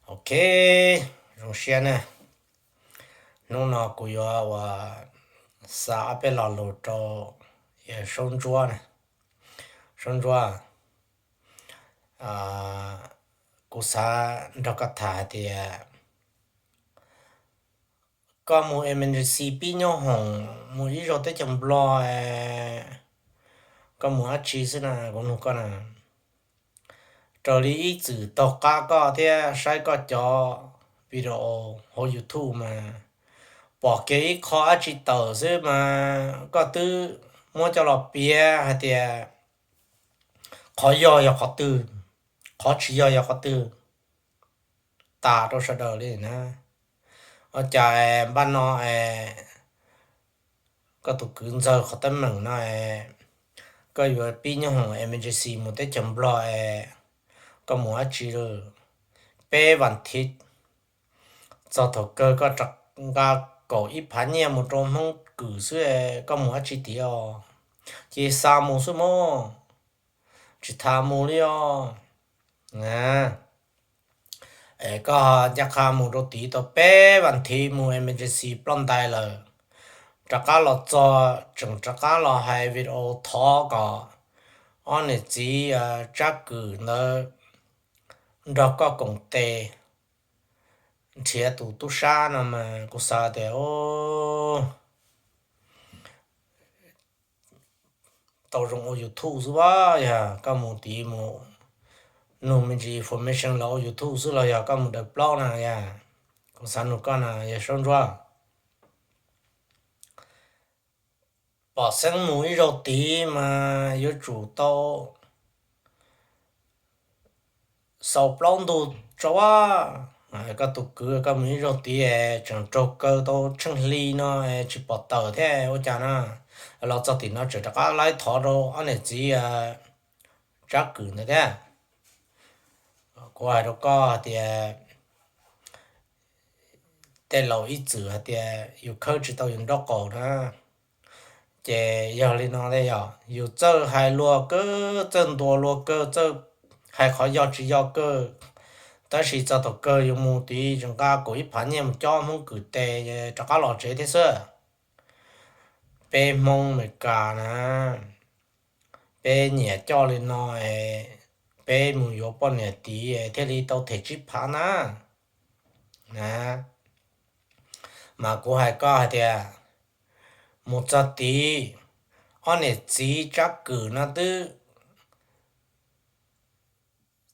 Ok, zoo siab na. Hnub no kuv yuav ua xa ob peb lo lus rau Saub Ntsuab na. Saub Ntsuab, kuv xav nrog koj tham hais tias koj mus emergency pib nyob hoom mus ib zaug teb chaws Nplog, koj mus dab tsi xwb na? Kuv nug koj na. Raws li ib txwm taug qab koj thiab saib koj cov video hauv YouTube mas pom kiag ib qho dab tsi tawm xwb mas koj twb muab coj los piav hais tias qhov yog yog qhov twg, qhov tsis yog yog qhov twg tas rau sawv daws li na. Ua cas npaj no es koj tus kwv ntxawg qhov teeb meem no es koj yuav pib nyob hoom emergency mus teb chaws Nplog es koj mus dab tsi lawm? Peb vas thiv txog thaum kawg koj rov nqa kaum ib phav nyiaj mus rau Hmoob Kwm xwb, koj mus dab tsi tiag os? Ces xa mus xwb mog, tsis tham mus li os. Es koj ncaj qha mus rau tid tau peb vas thiv mus emergency ploj ntais lawm, rov qab los txog tseem rov qab los hais video thov kom ob niam txiv Tsab Kwm ntawd nrog koj koom tes nrhiav tus tub sab no mas kuv xav tias tau zoo ua YouTube xwb as. Yog koj mus tid mus nug me ntsis information los ua YouTube xwb los yog koj mus daws plaub na yog? Kuv xav nug koj na yog Saub Ntsuab. Pom xeeb mus ib zaug tid mas yuav tsum tau xaus plaub ntug tso. Koj tus kwv koj mus ib zaug tid tseem raug kaw tau tsheej hli no tsis pom tawm thiab ua cas na? Los txog tim no tseem rov qab laib thov rau ob niam txiv Tsab Kwm ntawd thiab. Kuv hais rau koj hais tias tej laus ib txwm hais tias yus khawb tsis tau yus nraub qaum na. Ces yog li no thiab yog yus txawj hais luag kawg, txawj ntuas luag kawg, txawj hais qhov yog tsis yog kawg, tab sis txog thaum kawg yus mus tid tseem nqa kaum ib phav nyiaj mus cob Hmoob Kwm tes rov qab los tsev thiab xwb. Peb Hmoob Amelikas na, peb nyiam coj li no es peb mus yuav poj niam tid thiaj li tau them tsib phav na. Mas kuv hais koj hais tias mus txog tid, ob niam txiv Tsab Kwm no twb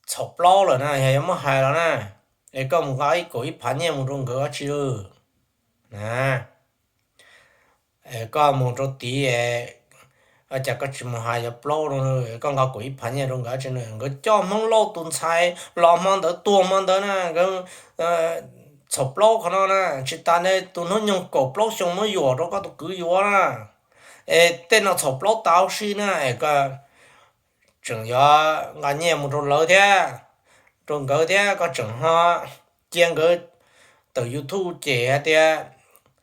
txhaum plaub lawm na, yog yuav muab hais los na, es koj mus nqa ib kaum ib phav nyiaj mus rau nkawd dab tsi na? Koj mus rau tid, cas koj tsis mus hais yuav plaub no, koj nqa kaum ib phav nyiaj rau nkawd dab tsi na? Nkawd coj Hmoob Lauj tus ntxhais los hmo ntawd tuag hmo ntawd na, nkawd txhaum plaub qhov no na, tsis tas ne tus hnub nyoog kaum plaub xyoo muab yuam rau koj tus kwv yuav na. Es tej no txhaum plaub tas huv si na, es koj tseem yuav nqa nyiaj mus rau lawv thiab, rau nkawd thiab, koj tseem ho cia nkawd tawm YouTube cem hais tias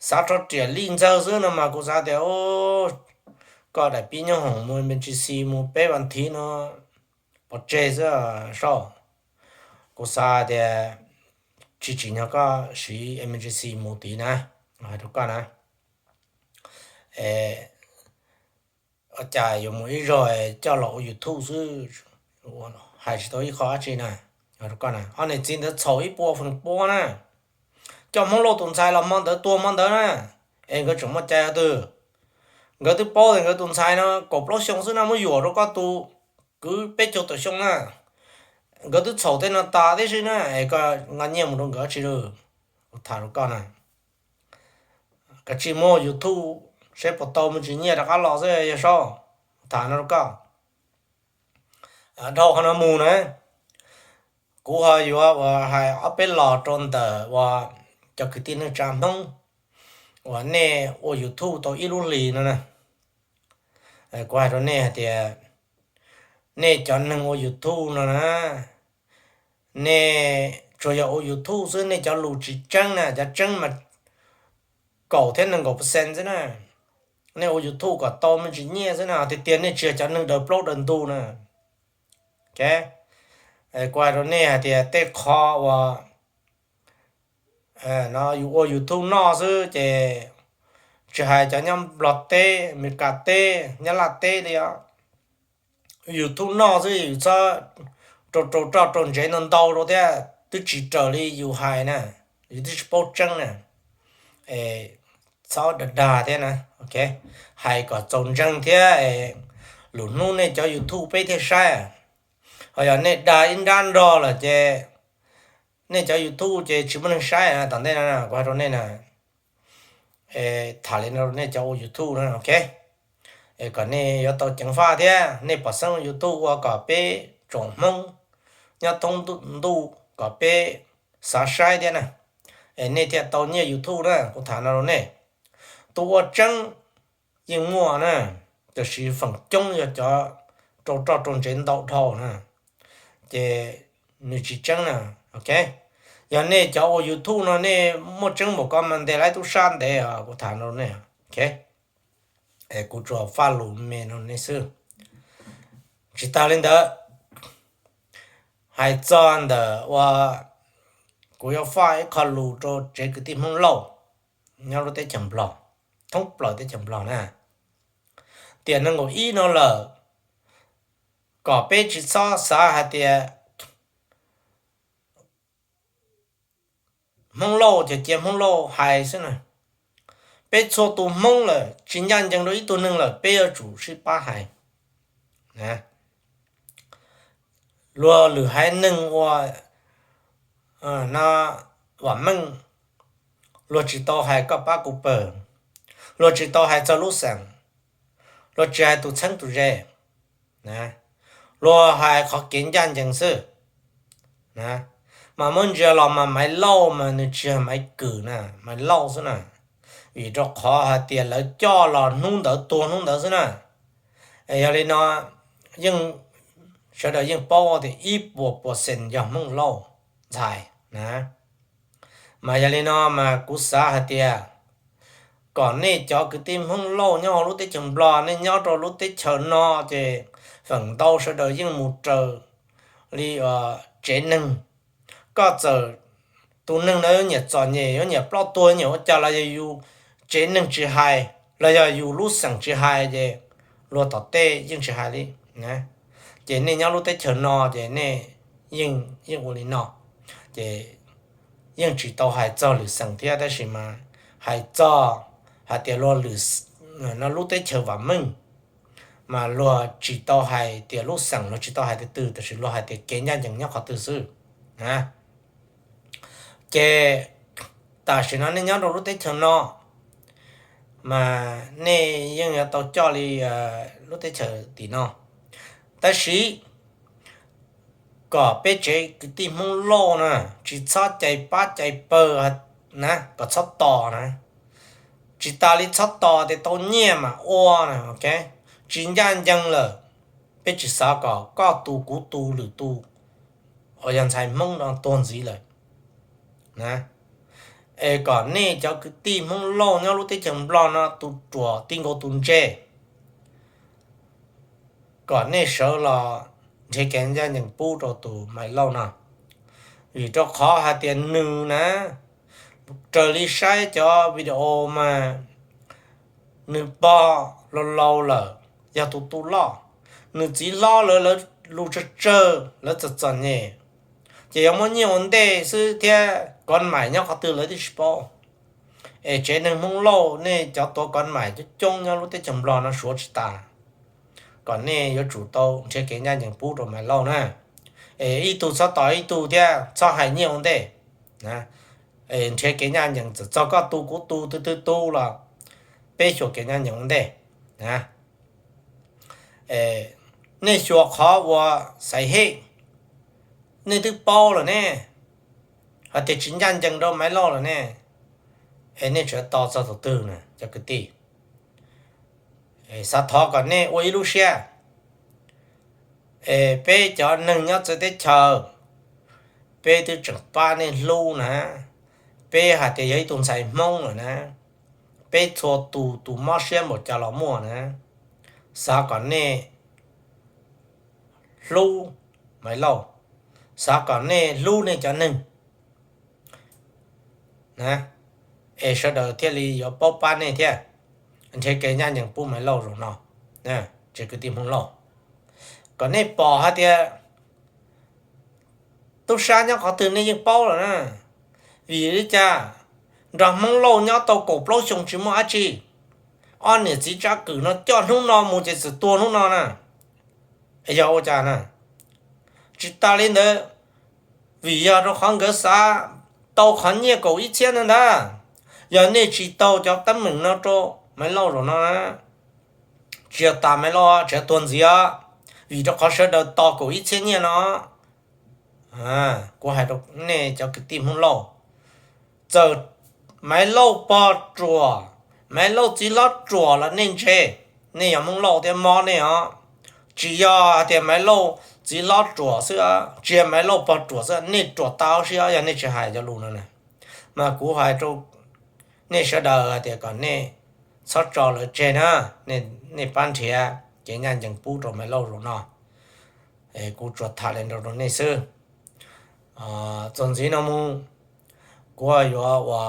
xav rho riam lij ntxawg xwb no mas kuv xav tias koj daim pib nyob hoom mus me ntsis xis mus peb vas thiv no pov tseg xwb Saub. Kuv xav tias tsis tsim nyog koj siv emergency mus tid na, hais rau koj na. Cas yuav mus ib zaug coj los ua YouTube xwb, hais tsis tau ib qho dab tsi na. Hais rau koj na, ob niam txiv ntawd txhaum ib puas feem pua na, coj Hmoob Lauj tus ntxhais los hmo ntawd tuag hmo ntawd na, es nkawd tseem muaj cai ua twg? Nkawd twb paub tias nkawd tus ntxhais no kaum plaub xyoo xwb no muab yuam rau koj tus kwv peb caug tawm xyoo na. Nkawd twb txhaum tej no tas tib si na, es koj nqa nyiaj mus rau nkawd dab tsi lawm? Kuv tham rau koj na, koj tsis muaj YouTube seb puas tau me ntsis nyiaj rov qab los xwb yog Saub. Kuv tham no rau koj. Dhau qhov no mus na, kuv ho yuav ua hais ob peb los rau ntawm uas cov kwv tij neej tsa Hmoob uas nej ua YouTube tau ib lub hlis no na. Kuv hais rau nej hais tias nej cov neeg ua YouTube no na, nej tsuas yog ua YouTube xwb, nej cov lus tsis tseeb na, cov tseeb mas kaum thiab nees nkaum percent xwb na. Nej ua YouTube kom tau me ntsis nyiaj xwb na, tiag tiag nej tsis yog cov neeg daws plaub daws ntug na. Kuv hais rau nej hais tias tej qho uas no yus ua YouTube noj xwb ces tsis hais cov nyob Nplog teb, Amelikas teb, Nyab Laj teb li os, YouTube noj xwb yus txhob rau rau roj rau ntsev ntau ntau rau thiab twb tsis raws li yus hais na, yus twb tsis paub tseeb na. Txhob dag dag thiab na. Hais kom txaus ntseeg thiab, lwm hnub nej cov YouTube peb thiaj saib. Ho yog nej dag ib nrab nrog lawm ces nej cov YouTube ces tsis muaj neeg saib. Tom ntej no kuv hais rau nej na, tham li no rau nej cov ua YouTube na, ok. Kom nej yuav tau ceev faj thiab nej pom xeeb ua YouTube ua kom peb tsoom Hmoob nyob thoob ntuj kom peb xav saib thiab na, es nej thiaj tau nyiaj YouTube na. Kuv tham no rau nej, tus ua tseeb yeej muaj na, tiam sis feem coob yog cov rau roj rau ntsev ntau dhau na, ces nws tsis tseeb na, ok. Yog nej cov ua YouTube no nej muaj tseeb npaum ko mas ntes lawv tub sab ntev os, kuv tham no rau nej, ok. Kuv tsuas faj lus me no nej xwb. Tsis tas li ntawd, hais txog ntawm uas kuv yuav faj ib qho lus rau tsev kwv tij Hmoob Lauj nyob lub teb chaws Nplog, thoob plaws teb chaws Nplog na, tiam nees nkaum ib no lawm, kom peb tsis txhob xav hais tias Hmoob Lauj ces cia Hmoob Lauj hais xwb na. Peb txhua tus Hmoob lawm tsis ncaj ncees rau ib tug neeg lawm peb yuav tsum sib pab hais. Luag lwm haiv neeg ua no vam meej, luag tsis tau hais koj pab kuv pawg, luag tsis tau hais txog lub xeem, luag tsis hais tus txheeb tus ze, luag hais qhov kev ncaj ncees xwb. Mas muab ntsia los mas Maiv Lauj mas nws tsis yog Maiv Kwm na, Maiv Lauj xwb na, vim rau qhov hais tias lawv coj los hnub ntawd tuag hnub ntawd xwb na. Yog li no yeej, sawv daws yeej paub tias ib puas percent yog Hmoob Lauj ntxhais na. Mas yog li no mas kuv xav hais tias kom nej cov kwv tij Hmoob Lauj nyob hauv lub teb chaws Nplog, nej nyob rau lub teb chaws no ces feem ntau sawv daws yeej mus raws li tsev neeg. Koj txawm tus neeg ntawd yuav nyiam txom nyem, yuav nyiam ploj tuag, nyiam ua cas los yog yus tsev neeg tsis hais, los yog yus lub xeem tsis hais ces luag tom tej yeej tsis hais li. Ces nej nyob lub teb chaws no ces nej yeej ua li no, ces yeej tsis tau hais txog lwm xeem thiab, tab sis mas hais txog hais tias luag lwm, lub teb chaws vam meej, mas luag tsis tau hais tias lub xeem, luag tsis tau hais tias twg, tab sis luag hais tias kev ncaj ncees nyob qhov twg xwb. Ces tam sim no nej nyob rau lub teb chaws no, mas nej yeej yuav tau coj li lub teb chaws tim no. Tab sis kom peb tsev kwv tij Hmoob Lauj na, tsis txhob cais pab cais pawg na, kom txhob tos na. Tsis tas li txhob tos tias tau nyiaj mas ua na, ok. Tsis ncaj ncees lawm, peb tsis xav kom koj tu kuv tu lwm tus uas yog ntxhais Hmoob no tuag ntxiv lawm. Es kom nej cov kwv tij Hmoob Lauj nyob lub teb chaws Nplog no tus ruam ti nkaus tus ntse, kom nej sawv los nrhiav kev ncaj ncees pub rau tus Maiv Lauj no. Vim rau qhov hais tias nws na, raws li saib cov video mas nws pog laus laus lawm, yog tus tu loj, nws txiv hlob lawv lub tsawg tsawg lawv txom txom nyem, ces yuav muab nyiaj ua ntej xwb thiab kov maim nyob qhov twg lawv twb tsis paub. Es tsev neeg Hmoob Lauj nej cov tuav kov maim coob coob nyob lub teb chaws Nplog no suav tsis tas, kom nej yuav tsum tau nrhiav kev ncaj ncees pub rau Maiv Lauj na. Es ib tug txhob tos ib tug thiab txhob hais nyiaj ua ntej. Nrhiav kev ncaj ncees, txawm txog koj tu kuv tu twg twg tu los peb xyuas kev ncaj ncees ua ntej. Nej xyuas qhov uas xaiv hej, nej twb paub lawm ne, hais tias tsis ncaj ncees rau Maiv Lauj lawm ne, es nej tseem tos txog thaum twg na cov kwv tij? Xav thov kom nej ua ib lub siab, es peb cov neeg nyob txawv teb chaws, peb twb tseem pab nej hlub na, peb hais tias yog ib tug ntxhais Hmoob lawm na, peb txhua tus tus mob siab npaum cas los muaj na, xav kom nej hlub Maiv Lauj, xav kom nej hlub nej cov neeg. es sawv daws thiaj li yuav paub pab nej thiab. Nrhiav kev ncaj ncees pub Maiv Lauj zaum no, tsev kwv tij Hmoob Lauj, kom nej pom hais tias tub sab nyob qhov twg nej yeej paub lawm na. Vim li cas nrog Hmoob Lauj nyob tau kaum plaub xyoo tsis muaj dab tsi, ob niam txiv Tsab Kwm no coj hnub no mus ces txawm tuag hnub no na? Yog ua cas na? Tsis tas li ntawd, vim yog rau qhov nkawd xav tau qhov nyiaj kaum ib txhiab ntag ntag. Yog nej tsis tau cov teeb meem no rau Maiv Lauj zaum no na, tsis yog tas Maiv Lauj, tseem tuag ntxiv os, vim rau qhov sawv daws tos kaum ib txhiab nyiaj no. Kuv hais rau nej cov kwv tij Hmoob Lauj, txawm Maiv Lauj pog ruam, Maiv Lauj txiv hlob ruam los nej ntse, nej yog Hmoob Lauj thiab mob nej os. Tsis yog hais tias Maiv Lauj txiv hlob ruam xwb, tsis yog Maiv Lauj pog ruam xwb, nej ruam tau siab yog nej tsis hais cov lus no na. Mas kuv hais rau nej sawv daws hais tias kom nej txhob tso lawv tseg na, nej pab nrhiav kev ncaj ncees pub rau Maiv Lauj zaum no. Kuv tsuas tham li no rau nej xwb. Txuas ntxiv no mus, kuv yuav ua,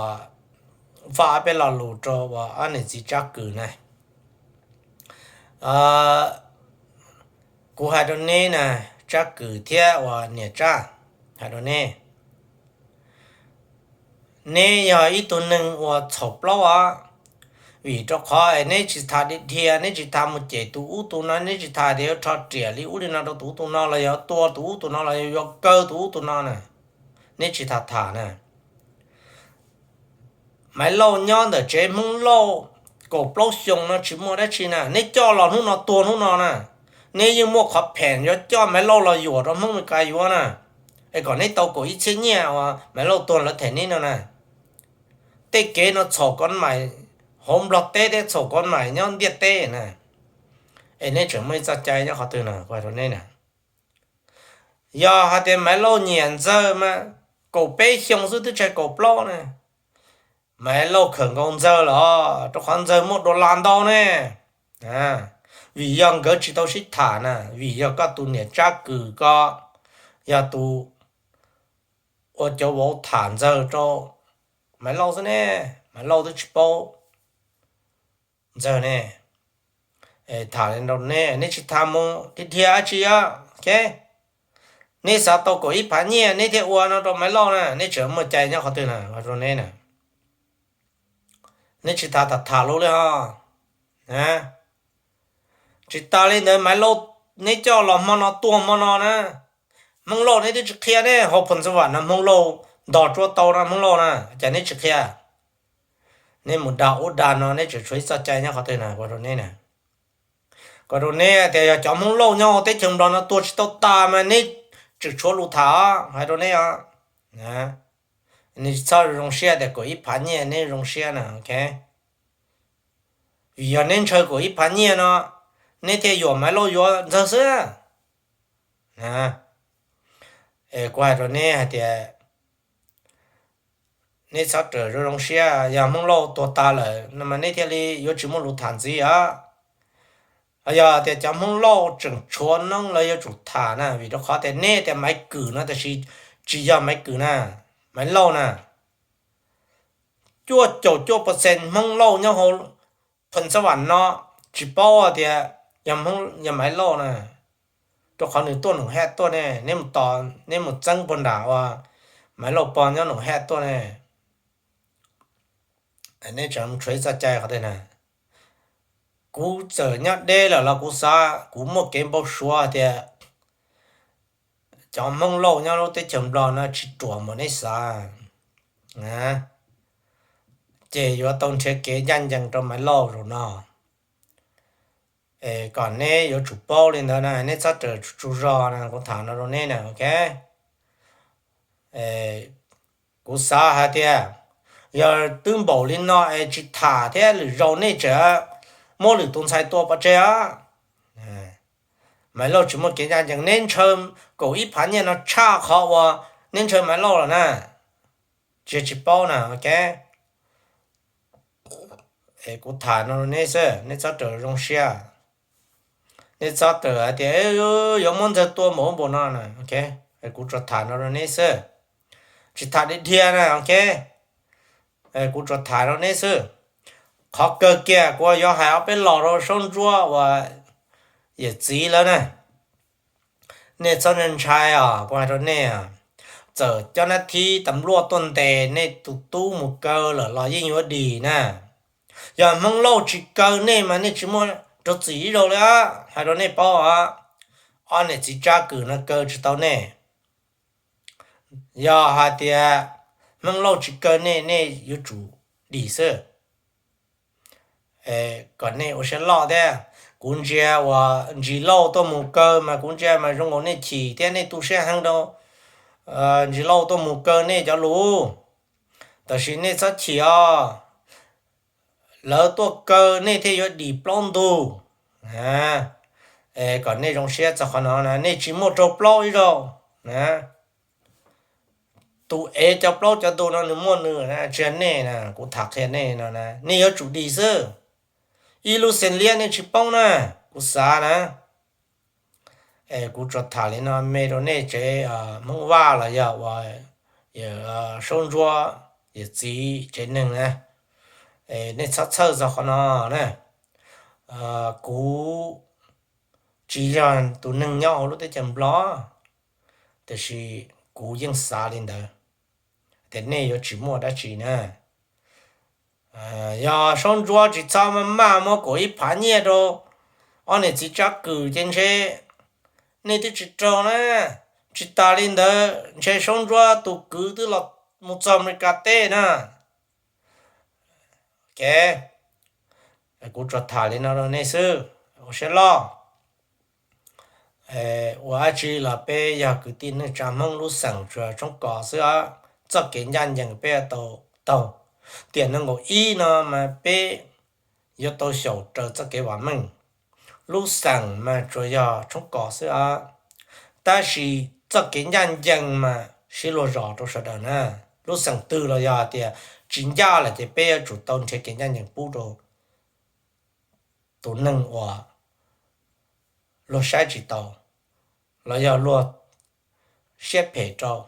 faj ob peb lo lus rau ua ob niam txiv Tsab Kwm na. Kuv hais rau neb na, Tsab Kwm thiab ua niam Tsab, hais rau neb, neb yog ib tug neeg uas txhaum plaub os. Vim rau qhov es neb tsis tham dhia dhia, neb tsis tham mus cem tus ub tus no, neb tsis tham tias yuav rho riam li ub li no rau tus ub tus no los yog tua tus ub tus no los yog yuav kaw tus ub tus no na. Neb tsis tham tham na. Maiv Lauj nyob ntawm tsev Hmoob Lauj kaum plaub xyoo no tsis muaj dab tsi na, neb coj los hnub no tuag hnub no na. Neb yeej muaj qhov phem yuav coj Maiv Lauj los yuam rau Hmoob Meskas yuav na, es kom neb tau kaum ib txhiab nyiaj uas Maiv Lauj tuag lawv them neb no na. Tej kev no txhaum kov maim hauv Nplog teb thiab txhaum kov maim nyob ntiaj teb na. Es neb tseem muaj ib txoj cai nyob qhov twg na, kuv hais rau neb na. Yog hais tias Maiv Lauj nyiam Ntxawg mas kaum peb xyoo xwb twb tsis kaum plaub ne. Maiv Lauj khawm nkaus Ntxawg los rau qhov Ntxawg muaj dollar ntau ne. Vim yog nkawd tsis tau sib tham na, vim yog koj tus niam Tsab Kwm ko yog tus ua cov vauv tham Ntxawg rau Maiv Lauj xwb ne. Maiv Lauj twb tsis paub Ntxawg ne. Tham li rau neb, neb tsis tham mus dhia dhia dab tsi os. Neb xav tau kaum ib phav nyiaj neb thiaj ua no rau Maiv Lauj na, neb tseem muaj cai nyob qhov twg na, ua rau neb na. Neb tsis tham tham tham lus li ho. Tsis tas li ntawd Maiv Lauj, neb coj los hmo no tuag hmo no na. Hmoob Lauj neb twb tsis qhia ne, hauv Phoos Xab Vam no Hmoob Lauj ntog tsuab tau na, Hmoob Lauj na, cas neb tsis qhia? Neb mus dag ub dag no neb tseem tshuav ib txoj cai nyob qhov twg na, ua rau neb na. Ua rau neb tias yog cov Hmoob Lauj nyob hauv teb chaws Nplog no tuag tsis tau tas mas neb tseem tshuav lus tham os, hais rau neb os. Neb txhob zoo siab tias kaum ib phav nyiaj neb zoo siab na, ok. Vim yog neb ntshaw kaum ib phav nyiaj no, neb thiaj yuam Maiv Lauj yuav Ntxawg xwb. Kuv hais rau neb hais tias neb txhob rawm zoo zoo siab, yog Hmoob Lauj tuag tas lawm no mas neb thiaj li yuav tsis muaj lus tham ntxiv os. Yog tias cov Hmoob Lauj tseem tshuav noob lawv yuav tsum tham na, vim rau qhov tias neb tias Maiv Kwm no tiam sis tsis yog Maiv Kwm na, Maiv Lauj na. Cuaj caum cuaj percent Hmoob Lauj nyob hauv Phoos Xab Vam no tsis paub tias yog Maiv Lauj na, rau qhov nws tuaj Noom Haj tuaj ne, neb mus tos, neb mus txeeb puag nram uas Maiv Lauj pog nyob Noom Haj tuaj ne. Neb tseem tshuav ib txoj cai qhov twg na. Kuv txawm nyob deb lawm los kuv xav, kuv muaj kev npau suav tias cov Hmoob Lauj nyob lub teb chaws Nplog no tsis ruam npaum neb xav, ces yuav tau nrhiav kev ncaj ncees rau Maiv Lauj zaum no. Kom neb yuav tsum paub li ntawd na, neb txhob rawm tsaug zog na, kuv tham no rau neb na, ok. Kuv xav hais tias yog twb npaum li no es tsis tham thiab lwm zaus nej tseem muab lwm tus ntxhais tua pov tseg os. Maiv Lauj tsis muaj kev ncaj ncees, neb ntshaw kaum ib phav nyiaj no tshaj qhov uas neb ntshaw Maiv Lauj lawm na. Tsis, tsis paub na, ok. Kuv tham no rau neb xwb, neb txhob rawm zoo siab. Neb txhob rawm hais tias yuav muab Ntxawg tua npaum ub npaum no na, ok. Kuv tsuas tham no rau neb xwb, tsis tham dhia dhia na, ok. Kuv tsuas tham rau nej xwb. Qhov kawg kiag kuv yuav hais ob peb los rau Saub Ntsuab uas yawm txiv lawv na. Nej txhob ntshai os, kuv hais rau nej, txawm cov nab thib tas luaj tuaj ntes nej tus tub mus kaw lawm los yeej yuav dim na. Yog Hmoob Lauj tsis kaw nej mas nej tsis muaj rau txim ib zaug li os, hais rau nej paub os. Ob niam txiv Tsab Kwm no kaw tsis tau nej. Yog hais tias Hmoob Lauj tsis kaw nej, nej yuav tsum dim xwb. Kom nej ua siab loj thiab. Kuv ntsia uas Ntsis Lauj tuaj mus kaw mas kuv ntsia mas zoo nkaus nej chim thiab nej tu siab heev rau Ntsis Lauj tuaj mus kaw nej cov lus. Tab sis nej txhob chim os, lawv tuaj kaw nej thiaj yuav dim plaub ntug. Kom nej zoo siab txog qhov no na, nej tsis muaj raug plaub ib zaug na. Tus ev cov plaub cov ntug no nws muaj nws, tsis yog nej na, kuv tham qhia nej no na, nej yuav tsum dim xwb. Ib lub xees liab nej tsis poob na, kuv xav na. Kuv tsuas tham li no me rau nej tsev Hmoob Vaj los yog uas Saub Ntsuab yawm txiv tsev neeg na, nej txhob txhawj txog qhov no na. Kuv tsis yog tus neeg nyob hauv lub teb chaws Nplog, tiam sis kuv yeej xav li ntawd, tias nej yuav tsis muaj dab tsi na. Yog Saub Ntsuab tsis txhob maj maj muab kaum ib phav nyiaj rau ob niam txiv Tsab Kwm ces ntshe nej twb tsis raug na. Tsis tas li ntawd ntshe Saub Ntsuab tus kwv twb los mus txog Amelikas teb na. Kuv tsuas tham li no rau nej xwb, ua siab loj. Ua dab tsi los peb yog kwv tij neej tsa Hmoob lub xeem tsuas tshoob kos xwb os. Txoj kev ncaj ncees peb yuav tau taug. Tiam nees nkaum ib no mas peb yuav tau xyaum raws txoj kev vam meej. Lub xeem mas tsuas yog tshoob kos xwb os, tab sis txoj kev ncaj ncees mas sib luag zos rau sawv daws na. Lub xeem twg los yog hais tias tsis ncaj lawm ces peb yuav tsum tau nrhiav kev ncaj ncees pub rau tus neeg uas luag saib tsis taus, los yog luag siab phem rau,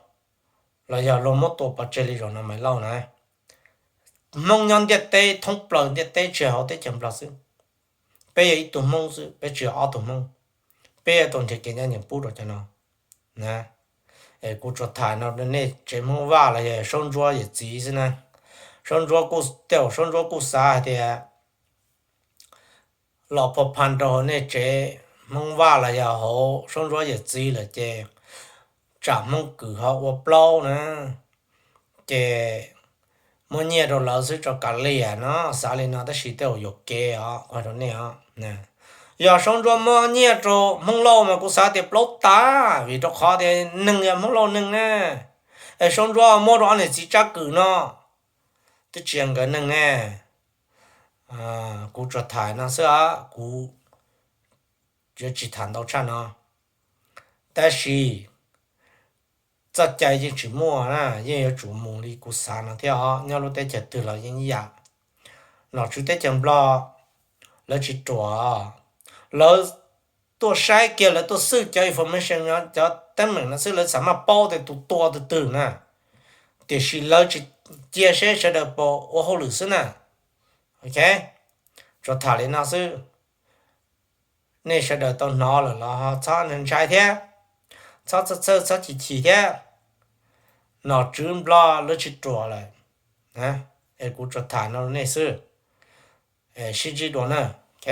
los yog luag muab tua pov tseg li zaum no Maiv Lauj na. Hmoob nyob ntiaj teb thoob plaws ntiaj teb tsis hauv teb chaws Nplog xwb. Peb yog ib tug Hmoob xwb, peb tsis yog ob tug Hmoob. Peb yuav tau nrhiav kev ncaj ncees pub rau cov no. Kuv tsuas tham no nej tsev Hmoob Vaj los yog Saub Ntsuab yawm txiv xwb na. Saub Ntsuab kuj, tej zaum Saub Ntsuab kuj xav hais tias los phua pha rau hauv nej tsev Hmoob Vaj los yog hauv Saub Ntsuab yawm txiv lawm ces tsam Hmoob Kwm ho ua plaub na, ces muab nyiaj rau lawv xwb tso kav liam no, xav li no tab sis tej zaum yuam kev os, kuv hais rau nej os. Yog Saub Ntsuab muab nyiaj rau Hmoob Lauj mas kuv xav tias plaub tas, vim rau qhov tias neeg yog Hmoob Lauj neeg na. Es Saub Ntsuab muab rau ob niam txiv Tsab Kwm no, twb tsis yog nkawd neeg ne. Kuv tsuas tham no xwb os, kuv yuav tsis tham ntau tshaj no. Tab sis txoj cai yeej tsis muaj na, yeej yuav tsum mus li kuv xav no thiab os. Nyob lub teb chaws twg los yeej ib yam. Nom tswv teb chaws Nplog lawv tsis ruam, lawv tuaj saib kiag, lawv tuaj xwj cov information, cov teeb meem no xwb lawv xav maj paub tias tus tua tus twg na, tiam sis lawv tsis cia seb sawv daws puas ua hauj lwm xwb na. Ok, tsuas tham li no xwb. Nej sawv daws tau hnov lawm los txhob ntshai thiab, txhob txhawj txhob chim chim thiab. Nom tswv Nplog lawv tsis ruam lawm, es kuv tsuas tham no rau nej xwb. Sib ntsib dua na. Ok.